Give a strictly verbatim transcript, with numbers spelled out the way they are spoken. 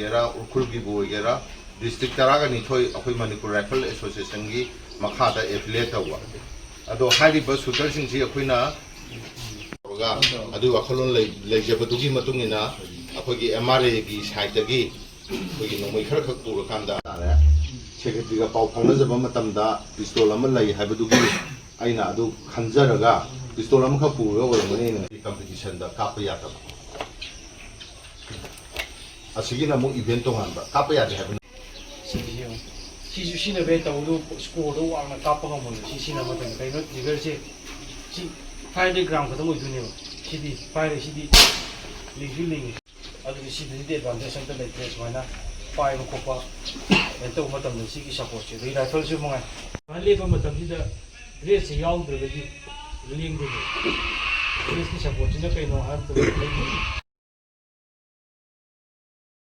ꯑꯣꯏꯒꯦꯔꯥ, ꯎꯈ꯭ꯔꯨꯜꯒꯤꯕꯨ ꯑꯣꯏꯒꯦꯔꯥ, ꯗꯤꯁꯇ꯭ꯔꯤꯛ ꯇꯔꯥꯒ ꯅꯤꯊꯣꯏ ꯑꯩꯈꯣꯏ ꯃꯅꯤꯄꯨꯔ ꯔꯥꯏꯐꯜ ꯑꯦꯁꯣꯁꯤꯌꯦꯁꯟꯒꯤ ꯃꯈꯥꯗ ꯑꯦꯐꯤꯂꯤꯌꯦꯠ ꯇꯧꯕ꯫ ꯑꯗꯣ ꯍꯥꯏꯔꯤꯕ ꯁꯨꯇꯔꯁꯤꯡꯁꯤ ꯑꯩꯈꯣꯏꯅ ꯇꯧꯔꯒ ꯑꯗꯨꯒꯤ ꯋꯥꯈꯜꯂꯣꯟ ꯂꯩ-, ꯂꯩꯖꯕꯗꯨꯒꯤ ꯃꯇꯨꯡ ꯏꯟꯅ ꯑꯩꯈꯣꯏꯒꯤ ꯑꯦꯝ ꯑꯥꯔ ꯑꯦꯒꯤ ꯁꯥꯏꯠꯇꯒꯤ ꯑꯩꯈꯣꯏꯒꯤ ꯅꯣꯡꯃꯩ ꯈꯔꯈꯛ ꯄꯨꯔꯀꯥꯟꯗ ꯁꯦꯀ꯭ꯔꯦꯇꯔꯤꯒ ꯄꯥꯎ ꯐꯥꯎꯅꯖꯕ ꯃꯇꯝꯗ ꯄꯤꯁꯇꯣꯜ ꯑꯃ ꯂꯩ ꯍꯥꯏꯕꯗꯨꯒꯤ ꯑꯩꯅ ꯑꯗꯨ ꯈꯟꯖꯔꯒ ꯄꯤꯁꯇꯣꯜ ꯑꯃꯈꯛ ꯄꯨꯔꯒ ꯑꯣꯏꯔꯝꯒꯅꯤ꯫ ꯀꯝꯄꯤꯇꯤꯁꯟꯗ ꯀꯥꯞꯄ ꯌꯥꯗꯕ꯫ ꯑꯁꯤꯒꯤꯅ ꯑꯃꯨꯛ ꯏꯚꯦꯟ ꯇꯣꯉꯥꯟꯕ, ꯀꯥꯞꯄ ꯌꯥꯗꯦ ꯍꯥꯏꯕꯅꯤ꯫ ꯁꯤꯁꯨ ꯌꯦꯡꯉꯨ꯫ ꯁꯤꯁꯨ ꯁꯤꯖꯤꯟꯅꯕ ꯌꯥꯏ, ꯇꯧꯕꯗꯨ ꯁ꯭ꯀꯣꯔꯗꯣ ꯋꯥꯡꯅ ꯀꯥꯞꯄ ꯉꯝꯃꯣꯏꯕ ꯁꯤ ꯁꯤꯖꯤꯟꯅꯕ ꯃꯇꯝꯗ꯫ ꯀꯩꯅꯣ, ꯇ꯭ꯔꯤꯒꯔꯁꯦ ꯁꯤ ꯐꯥꯏꯚ ꯍꯟꯗ꯭ꯔꯦꯠ ꯒ꯭ꯔꯥꯝ ꯈꯛꯇꯪ ꯑꯣꯏꯗꯣꯏꯅꯦꯕ꯫ ꯁꯤꯗꯤ ꯐꯥꯏꯚ ꯍꯟꯗ꯭ꯔꯦꯠ, ꯁꯤꯗꯤ ꯂꯤꯡꯁꯨ ꯂꯤꯡꯉꯤ꯫ ꯑꯗꯨꯗꯤ ꯁꯤꯗꯗꯤ ꯑꯦꯗꯚꯥꯟꯇꯦꯖ ꯑꯝꯇ ꯂꯩꯇ꯭ꯔꯦ꯫ ꯁꯨꯃꯥꯏꯅ ꯄꯥꯏꯕ ꯈꯣꯠꯄ ꯀꯩꯅꯣ ꯇꯧꯕ ꯃꯇꯝꯗ ꯁꯤꯒꯤ ꯁꯞꯄꯣꯔꯠꯁꯦ, ꯑꯗꯩ ꯔꯥꯏꯐꯜꯁꯨ ꯃꯉꯥꯏ꯫ ꯁꯨꯃꯥꯏꯅ ꯂꯦꯞꯄ ꯃꯇꯝꯁꯤꯗ ꯕ꯭ꯔꯦꯁꯁꯦ ꯌꯥꯎꯗ꯭ꯔꯒꯗꯤ ꯂꯦꯡꯗꯣꯏꯅꯦ꯫ ꯕ꯭ꯔꯦꯁꯀꯤ ꯁꯞꯄꯣꯔꯠꯁꯤꯅ ꯀꯩꯅꯣ ꯍꯥꯏꯕ ꯃꯇꯝꯗ ꯑꯩꯈꯣꯏꯒꯤ